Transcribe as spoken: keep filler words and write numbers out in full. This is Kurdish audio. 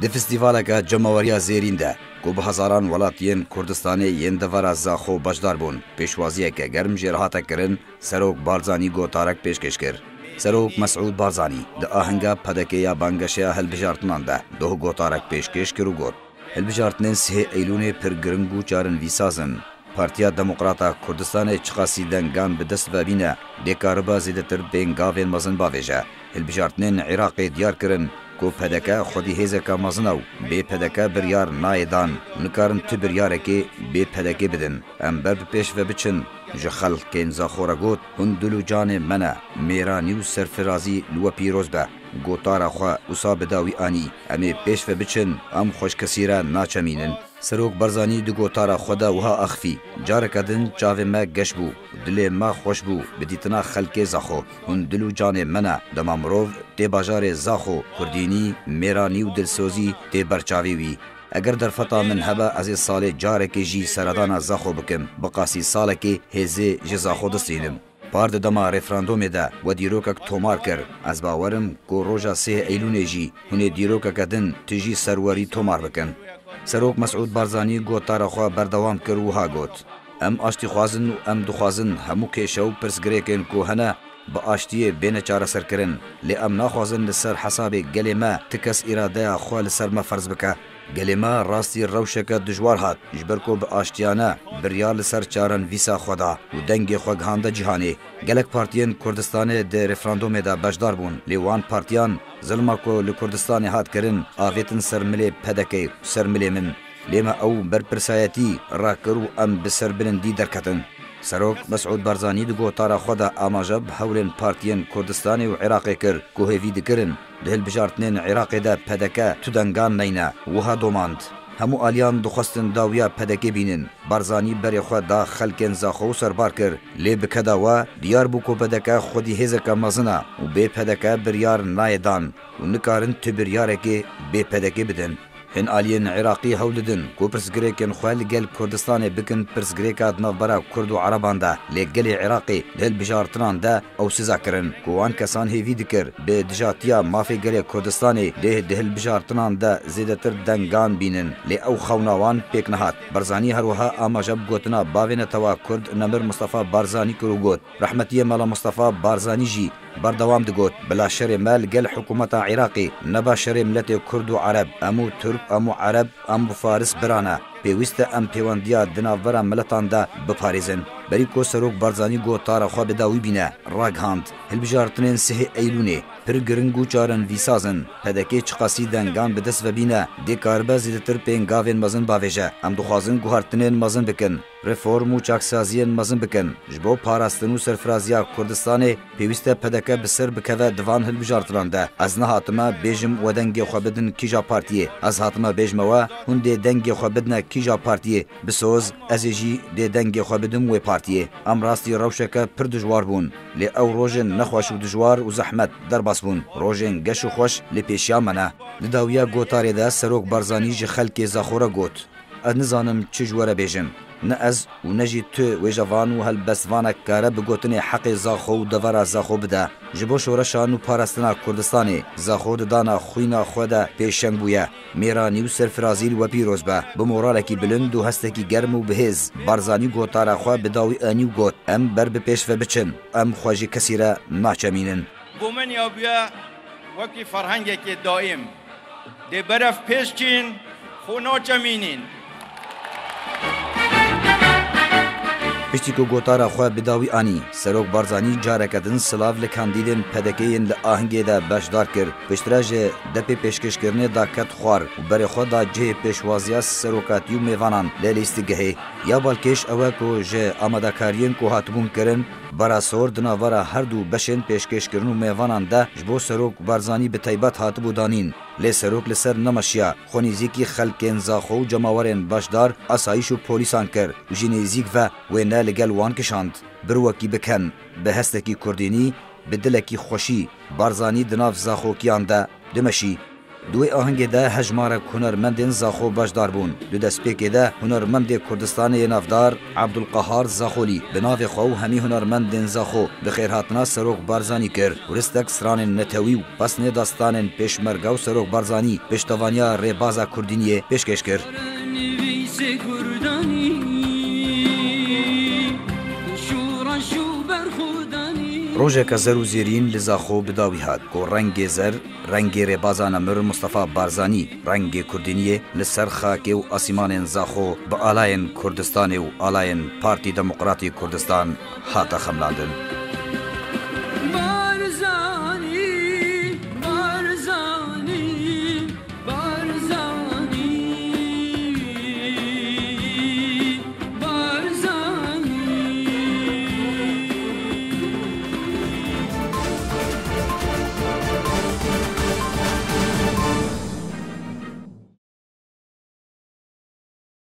Di festîvaleke cemaweriya zêrîn de, ku bi hezaran welatiyên Kurdistanê yên devera Zaxo beşdar bûn, pêşwaziyeke germ jê re hate kirin, Serok Barzanî gotarek pêşkêş kir. Serok Mesûd Barzanî di ahenga P D K ya bangeşeya hilbijartinan de doh gotarek pêşkêş kir û got, Hilbijartinên sihê Eylûnê pir giring û çarinvîsaz in. Partiya Demokrata Kurdistanê çiqasî dengan bi dest ve bîne, dê kariba zêdetir pêngavên mezin bavêje. Hilbijartinên Iraqê diyar kirin ku P D K xwedî hêzeke mezin e û bê P D K biryar nayê dan û nikarin tu biryarekê bê P D K bidin. Em ber bi pêş ve biçin, ji xelkên Zaxo re got, hûn dil û canê me ne, mêranî û serfirazî li we pîroz be. Gotara xwe wisa bi dawî anî, em ê pêş ve biçin, em xweşkesî re naçemînin. Serok Barzanî di gotara xwe de wiha axifî, Careke din çavê me geş bû, dilê me xweş bû bi dîtina xelkê Zaxo. Hûn dil û canê me ne, dema mirov tê bajarê Zaxo, kurdînî, mêranî û dilsozî tê ber çavê wî. Eger derfeta min hebe, ez ê salê carekê jî seredana Zaxo bikim, bi qasî salekê hêzê ji Zaxo distînim. Par di dema referandumê de we dîrokek tomar kir. Ez bawer im ku roja sê Eylûnê jî hûn ê dîrokeke din tijî serwerî tomar bikin. Serok Mesûd Barzanî gotara xwe berdewam kir û wiha got, Em aştîxwaz in û em dixwazin hemû kêşe û pirsgirêkên ku hene bi aştiyê bêne çareserkirin. Lê em naxwazin li ser hesabê gelê me ti kes îradeya xwe li ser me ferz bike. Gelê me rastî rewşeke dijwar hat, ji ber ku bi aştiyane biryar li ser çarenvîsa xwe da û dengê xwe gihande cîhanê. Gelek partiyên Kurdistanê di referandumê de beşdar bûn, lê wan partiyan zilma ku li Kurdistanê hat kirin, avêtin ser milê P D K û ser milê min. Lê me ew berpirsayetî rakir û em bi serbilindî derketin. Serok Mesûd Barzanî di gotara xwe de amaje bi hewlên partiyên Kurdistanê û Iraqê kir ku hêvî dikirin di hilbijartinên Iraqê de P D K tu dengan neyne. Wiha domand, Hemû aliyan dixwestin dawiya P D K bînin. Barzanî berê xwe da xelkên Zaxo û serbar kir. Lê bi keda we, diyar bû ku P D K xwedî hêzeke mezin e û bê P D K biryar nayê dan û nikarin tu biryarekê bê P D K bidin. Hin aliyên Iraqî hewl didin ku pirsgirêkên xwe li gel Kurdistanê bikin pirsgirêka di navbera Kurd û Ereban de, lê gelê Iraqê di hilbijartinan de ew siza kirin ku wan kesan hêvî dikir bi dijatiya mafê gelê Kurdistanê dê di hilbijartinan de zêdetir dengan bînin, lê ew xewna wan pêk nehat. Barzanî her wiha amaje bi gotina bavê netewa Kurd Nemir Mustafa Barzanî kir û got, Rehmetiyê Mela Mustafa Barzanî jî berdewam digot, bila şerê me li gel hikûmeta Iraqê neba şerê miletê Kurd û Ereb, em û Tirk, em û Ereb, em û Faris bira ne. Pêwîst e em pêwendiya di navbera miletan de biparêzin. Berî ku Serok Barzanî gotara xwe bi dawî bîne, ragihand, Hilbijartinên sihê Eylûnê pir giring û çarenvîsaz in. P D K çiqasî dengan bi dest ve bîne, dê karibe zêdetir pêngavên mezin bavêje. Em dixwazin guhertinên mezin bikin. Reform û çaksaziyên mezin bikin. Ji bo parastin û serfiraziya Kurdistanê pêwîst e P D K bi ser bikeve di van hilbijartinan de. Ez nehatime bêjim we dengê xwe bidin kîja partiyê. Ez hatime bêjime we, hûn dê dengê xwe bidine kîja partiyê. Bi soz, ez ê jî dê dengê xwe bidim wê partiyê. Em rastî rewşeke pir dijwar bûn. Lê ew rojên nexweş û dijwar û zehmet derbas bûn. Rojên geş û xweş li pêşiya me ne. Di dawiya gotarê de Serok Barzanî ji xelkê Zaxo re got, Ez nizanim çi ji we re bêjim. Ne ez û ne jî tu wêjevan û helbestvanek kare bi gotinê heqê Zaxo û devera Zaxo bide. Ji bo şoreşan û parastina Kurdistanê, Zaxo di dana xwîna xwe de pêşeng bûye. Mêranî û serfirazî li we pîroz be. Bi moralekî bilind û hestekî germ û bihêz, Barzanî gotara xwe bi dawî anî û got, Em ber bi pêş ve biçin. Em xwe ji kesî re naçemînin. Bo min ya bûye wekî ferhengekê daîm. Dê berev pêş çîn, xwe naçemînîn. Piştî ku gotara xwe bi dawî anî, Serok Barzanî careke din silav li kandîdên P D K'ê yên li ahingê de beşdar kir. Piştre ji depê pêşkêşkirinê da ket xwar û berê xwe da cihê pêşwaziya serokatî û mêvanan li lîstigehê. Ya balkêş ew e ku ji amadekariyên ku hatibûn kirin, Bara sor di navbera her du beşên pêşkêşkirin û mêvanan de ji bo Serok Barzanî bi taybet hatibû danîn. Lê Serok li ser nemeşiya, xwe nêzîkî xelkên Zaxo û cemawerên beşdar, asayîş û polîsan kir û ji nêzîk ve wêne li gel wan kişand. Birwekî biken, bi hestekî kurdînî, bi dilekî xweşî, Barzanî di nav zaxokiyan de dimeşî. Di wê ahengê de hejmarek hunermendên Zaxo beşdar bûn. Di destpêkê de hunermendê Kurdistanê yê navdar Abdulqahar Zaxolî bi navê xwe û hemî hunermendên Zaxo bi xêrhatina Serok Barzanî kir û ristek stranên netewî û pesnê destanên Pêşmerge û Serok Barzanî pêştevaniya rêbaza Kurdîniyê pêşkêş kir. Rojeke zer û zêrîn li Zaxo bi dawî hat ku rengê zer, rengê rêbaza nemir Mustafa Barzanî, rengê Kurdîniyê li ser xakê û asîmanên Zaxo bi alayên Kurdistanê û alayên Partî Demokratî Kurdistan hate xemlandin.